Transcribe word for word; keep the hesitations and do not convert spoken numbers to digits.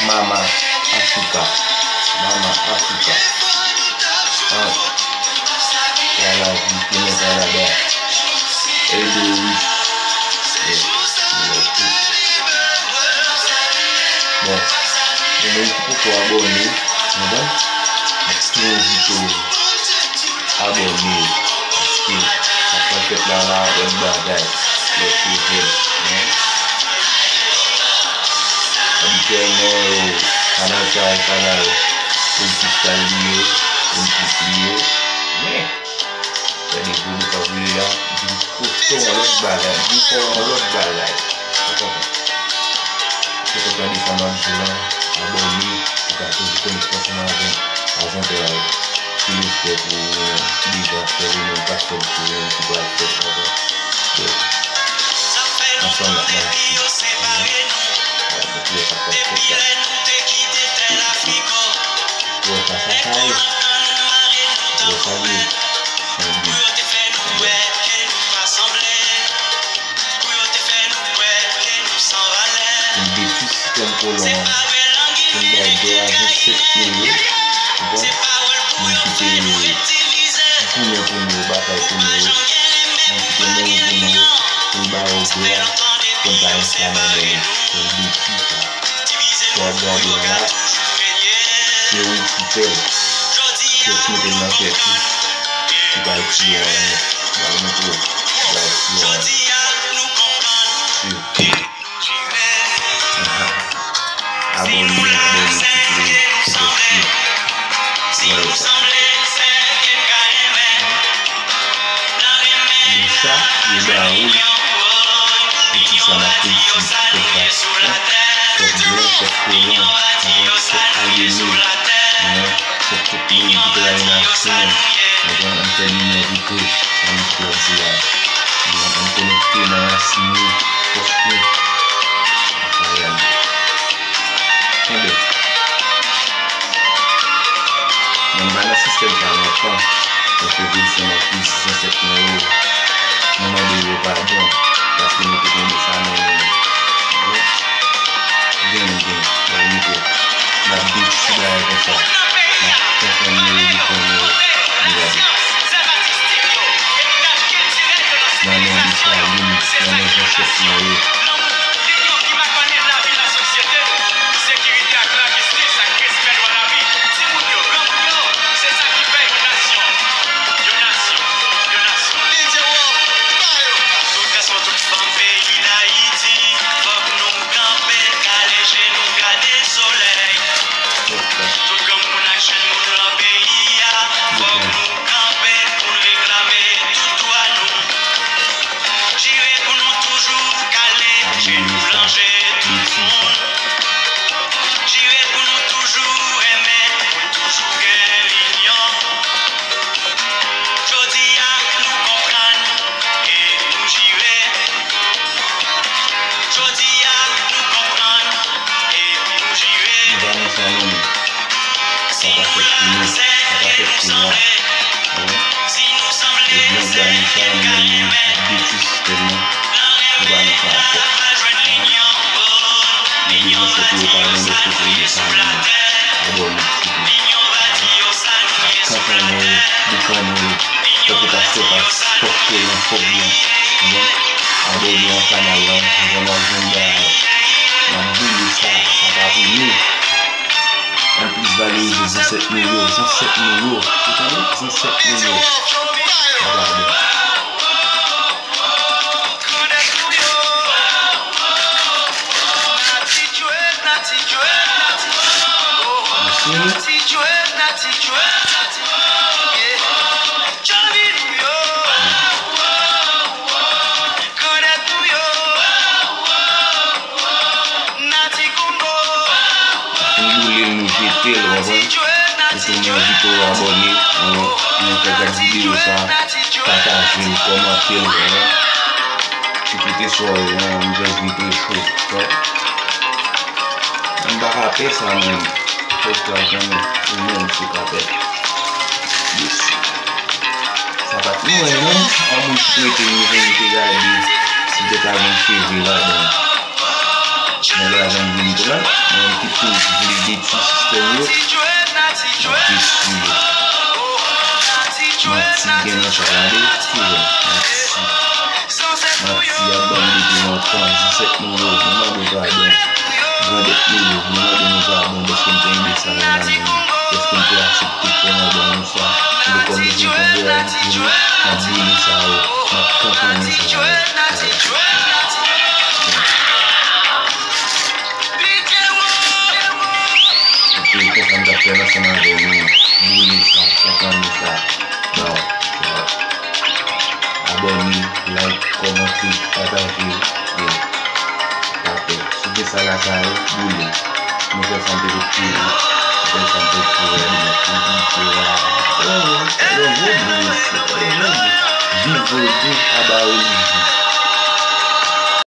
Mama Africa. Mama Africa. An. Kalavi, Kenneth Alaba. Edoris. Yes. Bon. Pou moun ki poko abòne, konprann? M ap tou envite w abòne, paske sa k pral fèt la, la, lòt bagay, lòt level, men abityèlman, yo, kanal sa, e kanal politik sa li ye, politik li ye, men, gade vodou k ap vini la, vin pote yon lòt bagay, vin fè yon lòt bagay. Ou konprann? Si w tande sa m ap di w lan, abòne, ou ka toujou konekte ansanm avè, avè nou. Anpil respè pou ou, ki deja fè li, menm pa fè l pou ou, ki pral fè l ankò. So, ansanm n ap mache. Alright, nou konnen sa k ap fèt la. Ou wè sa, sa, sa ye? Ou wè sa, li ye? Yon bit. Pou yo te fè nou kwè ke nou san valè. Pou detwi sistèm kolon an, pou n bay dwa a vennsèt milyon, ou konprann? Moun ki te goumen pou nou yo, batay pou nou yo, moun ki te mouri pou nou yo, pou n ba yo dwa pou n pa ensklavay yo. Se yon detwi sa. Sa w ap gade an la, se ou ki fè l. Se ou ki mete l nan tèt ou. Li pa retire anyen. M ap montre w. Li pa retire anyen. Abòne, abòne, siple, siple. Wè sa. Sa, yo ba ou, pitit sa n ap pèdi, fòk Vatikan, fòk blan, fòk kolon, fòk alyene, fòk tout moun ki trayi nasyon, ann fè limyè pito, sa misye ap di la. Ann konekte nan rasin nou, fòs nou. Sa pral. Tande. Mwen pa nan sistèm sa lontan. Mwen fè pwodiksyon nan plis zansèt mwen yo. Nou mande yo padon paske nou te tonbe sa nan men yo. Gen, gen, mwen mete. N ap detwi bagay konsa. N ap konfòme yo, dekonye yo. Nou gade. Nan non Desalin, nan non zansèt mwen yo. Sekirite ak lajistis ak respè dwa lavi, timoun yo, granmoun yo, se sa ki fè yon nasyon, yon nasyon, yon nasyon. Tout gason, tout fanm peyi Dayiti, fòk nou kanpe, kale je nou, gade solèy. Tout granmoun ak jèn moun nan peyi a, fòk nou kanpe pou n reklame tout dwa nou. Jire pou nou toujou kale je nou, lonje tout moun. Jire pou nou toujou renmen, pou n toujou gen linyon. Jodi a, nou konprann e nou jire. Jodi a, nou konprann e nou jire. Nou pa nan sa non, men. Sa pa fèt pou nou, sa pa fèt pou nou. Wi. E blan k ba nou sa, nou menm nou ap detwi sistèm nan. Nou pa nan sa ankò. Mande zansèt yo padon dèske fè nou sa menm. Abòne, siple. Kanpay nou, dekonye yo. Fòk ou pa fè pa, fòk kolon, fòk blan. Bon, abòne a kanal la, anvan n al jwenn bagay. N ap boule sa, sa pa pou nou. Ann plis valorize zansèt nou yo, zansèt nou yo. Ou tande? Zansèt nou yo. Sa pa bon. Mèsi. Fin boule l, nou jete l, w konprann? Epi mwen envite w abòne, w konprann? Nou fè gad videyo sa, pataje l, kòmante l, w konprann? Ti koute sò yo, m just vin preche w, w konprann? M pa ka pè sa menm. Fòs la kanmenm, ou menm se pa pè. Sa pa t mwen non, yon moun ki prete m, li vin te gade si te ka gen cheve ladan. Nèg la janm vini tou la, men ki toujou vle detwi sistèm yo. Ap detwi yo. Manti gen nan sa, gade, tire. Manti. Manti ap ban m depi lontan, disèt nouvo, nou mande padon. Grandèt nouvo, nou mande nou padon, dèske m te enbe sa nan lamen nou, dèske m te aksepte fè nou ban nou sa. Enben kòm nou vin konn reyalite nou, n ap boule sa yo, n ap kankannen sa yo. Ok, konsa m t ap fè l ansanm avè nou. Boule sa, kankannen sa. Bon, abòne, like, kòmante, pataje. Yo, pa pè. Si gen sa lakay ou, boule. Nou fè sa m te retire. Nou fè sa m te retire. Yo, yo, yo, boule sa. Yo, yo, yo. Viv vodou, aba relijyon.